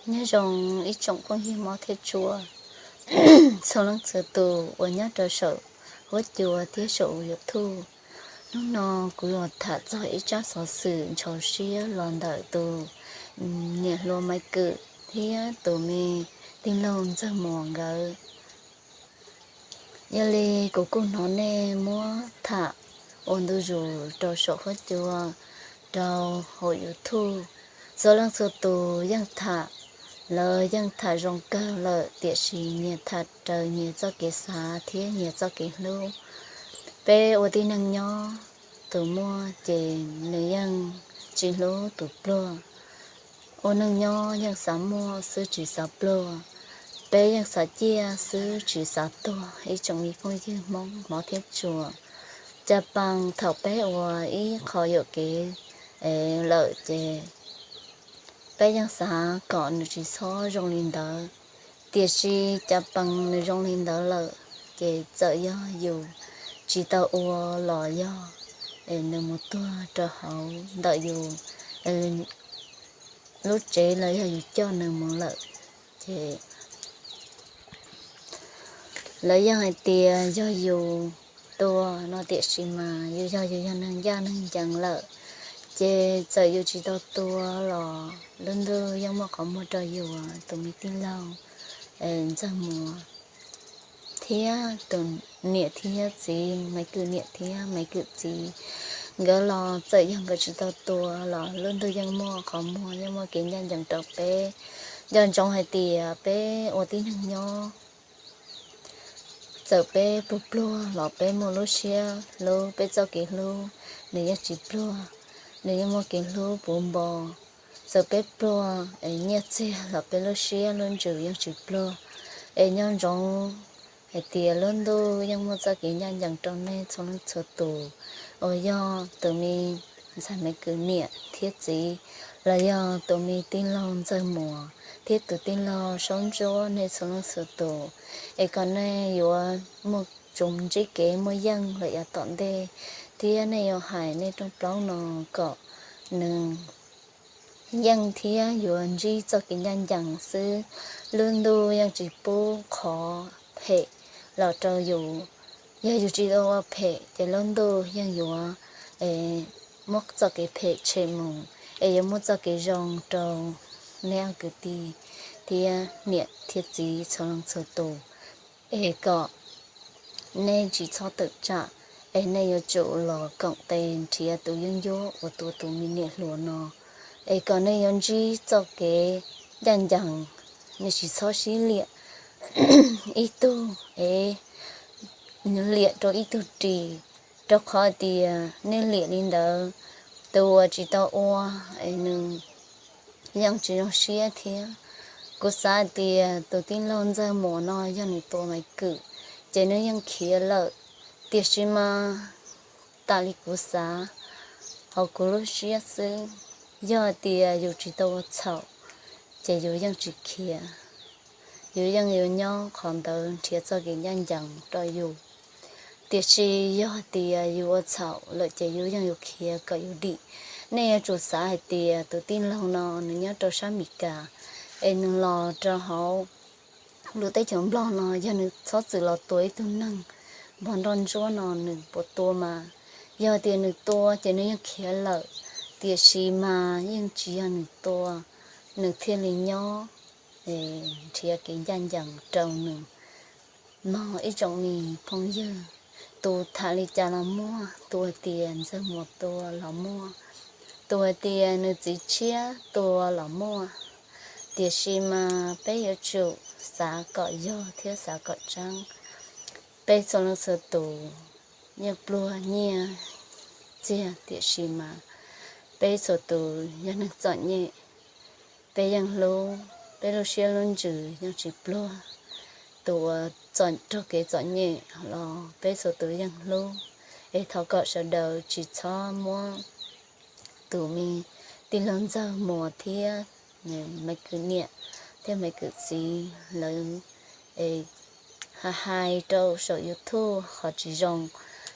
Nyob zoo ib tsoom phooj ywg mob thiab tshua txhua leej txhua tus uas nyob rau saum huab cua thiab saum YouTube. Hnub no kuv yuav tham txog ib tsab xov xwm ntxhov siab los ntawm tus niam hluas Maiv Kwm thiab tus me tij laug Ntxawg Muas nkawd. Yog li kuv kuj hnov nej muab tham ua ntu zus rau saum huab cua, rau hauv YouTube. Txhua leej txhua tus yeej tham, lawv yeej tham zoo kawg lawm, tiam sis nyias tham raws nyias txoj kev xav thiab nyias txoj kev hlub. Peb ua tib neeg nyob, tus muaj ces nws yeej tsis hlub tus pluag. Ua neej nyob yeej xav muaj xwb tsis xav pluag, peb yeej xav ciaj xwb tsis xav tuag. Ib tsoom me phooj ywg Hmoob mob thiab tshua, cas paas thaum peb ua ib qho yuam kev lawm ces peb yeej xav kom nws tsis txhob zoo li ntawd, tiam sis cas paas nws zoo li ntawd lawm, ces txawm yog yus tsis tau ua los yog nws mus tuag rau hauv ntawm yus lub tsev los yog yus coj nws mus lawm, ces lawv yeej hais tias yog yus tua no, tiam sis mas yus yog, yus yog neeg ncaj neeg ncees lawm, ces txawm yus tsis tau tua los lub ntuj yeej muaj qhov muag rau yus. Tus me tij laug Ntxawg Muas thiab tus niam thiab txiv, Maiv Kwm niam thiab Maiv Kwm txiv, nkawd los txawm yog nkawd tsis tau tua los lub ntuj yeej muaj qhov muag, yeej muaj kev ncaj ncees rau peb. Nco ntsoov hais tias peb ua tib neeg nyob, txawm peb pluag pluag los peb muaj lub siab hlub, peb txoj kev hlub nws yeej tsis pluag, nws yeej muaj kev hlub puv npo. Txawm peb pluag es nyiaj txiag los peb lub siab lub ntsws yeej tsis pluag. Es nco ntsoov hais tias lub ntuj yeej muaj txoj kev ncaj ncees rau nej txhua leej txhua tus, uas yog tus me ntxhais Maiv Kwm niam thiab txiv, los yog tus me tij laug Ntxawg Muas thiab tus tij laug Saub Ntsuab, nej txhua leej txhua tus, es kom nej yuav muaj tsuas ntsib kev muaj yeej lawm yav tom ntej, thiab nej yuav hais nej rooj plaub no kom nws yeej thiab yuav ntsib txoj kev ncaj ncees xwb. Lub ntuj yeej tsis pub qhov phem los rau yus. Yog yus tsis tau ua phem ces lub ntuj yeej yuav muab txoj kev phem tshem mus, es yuav muab txoj kev zoo rau nej ob kwv tij thiab niam thiab txiv txhua leej txhua tus, es kom nej tsis txhob tawm tsam, es nej yuav tsum los koom tes nrhiav tus yeeb ncuab uas tua tus me niam hluas no, es kom nej yuav ntsib txoj kev ncaj ncees. Nej tsis txhob sib liam ib tug es liam rau ib tug ris, rau qhov tias nej liam li ntawd, tus uas tsis tau ua es nws yeej tsis zoo siab thiab. Kuv xav hais tias tus tij laug Ntxawg Muas no yog nws tua Maiv Kwm ces nws yeej khiav lawm, tiam sis mas tas li kuv xav hauv kuv lub siab xwb, yog tias yus tsis tau ua txhaum ces yus yeej tsis khiav, yus yeej yuav nyob qhov ntawd nrhiav txoj kev ncaj ncees rau yus. Tiam sis yog tias yus ua txhaum lawm ces yus yeej yuav khiav kom yus dim. Nej yuav tsum xav hais tias tus tij laug no nws nyob rau sab Meskas, es nws los rau hauv lub teb chaws Nplog no, yog nws txhob txwm los tua ib tug neeg npog nroj ntsuab no nws puas tua mas? Yog tias nws tua ces nws yeej khiav lawm, tiam sis mas yeej tsis yog nws tua, nws thiaj li nyob nrhiav kev ncaj ncees rau nws. Mog ib tsoom me phooj ywg, tus tham li cas los muaj, tus hais tias Ntxawg Muas tua los muaj, tus hais tias nws txiv tshiab tua los muaj, tiam sis mas peb yuav tsum xav kom yog thiab xav kom tseeb. Peb txhua leej txhua tus yeej pluag nyiaj txiag, tiam sis mas peb txhua tus yog neeg txom nyem, peb yeej hlub, peb lub siab lub ntsws yeej tsis pluag. Tus uas raug kev txom nyem los peb txhua tus yeej hlub. Es thov kom sawv daws tsis txhob muab tus me tij laug Ntxawg Muas thiab Maiv Kwm niam thiab Maiv Kwm txiv lawv hais hais rau saum YouTube qhov tsis zoo.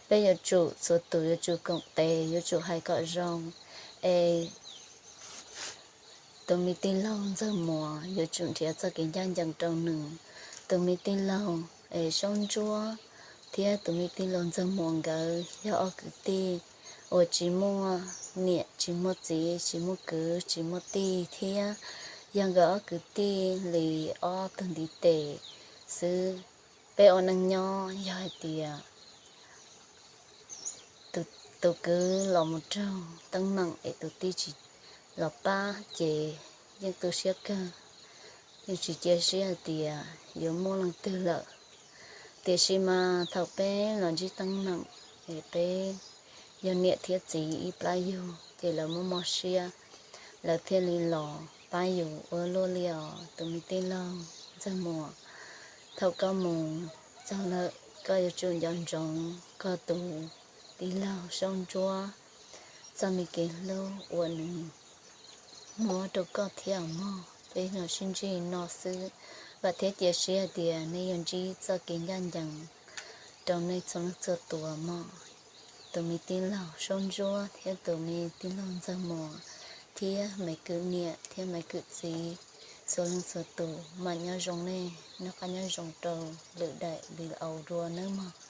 Peb yuav tsum txhua tus yuav tsum koom tes, yuav tsum hais kom zoo, es tus me tij laug Ntxawg Muas yuav tsum nrhiav txoj kev ncaj ncees rau nws. Tus me tij laug es Saub Ntsuab thiab tus me tij laug Ntxawg Muas nkawd yog ob kwv tij uas tsis muaj niam tsis muaj txiv, tsis muaj kwv tsis muaj tij thiab yog nkawd ob kwv tij li ob tug ntiv tes xwb. Peb ua neej nyob yog hais tias tus kwv los mus raug teeb meem es tus tij tsis los pab ces yeej tu siab kawg, yeej tsis cia siab hais tias yuav muaj leej twg lawm. Tiam sis mas thaum peb los ntsib teeb meem es peb yog niam thiab txiv ib plab yug ces lawv muaj mob siab, lawv thiaj li los pab yus ua luaj li os tus me tij laug Ntxawg Muas. Thaum koj mus txog lawm koj yuav tsum nco ntsoov koj tus tij laug Saub Ntsuab txoj me kev hlub uas nws muab rau koj thiab mog. Peb los sib ntsib no xwb, vam thiab cia siab tias nej yuav ntsib txoj kev ncaj ncees rau nej txhua leej txhua tus mog. Tus me tij laug Saub Ntsuab thiab tus me tij laug Ntxawg Muas thiab Maiv Kwm niam thiab Maiv Kwm txiv, txhua leej txhua tus mam nyob zoo nej, noj qab nyob zoo rau lwm daim video dua nawb mog.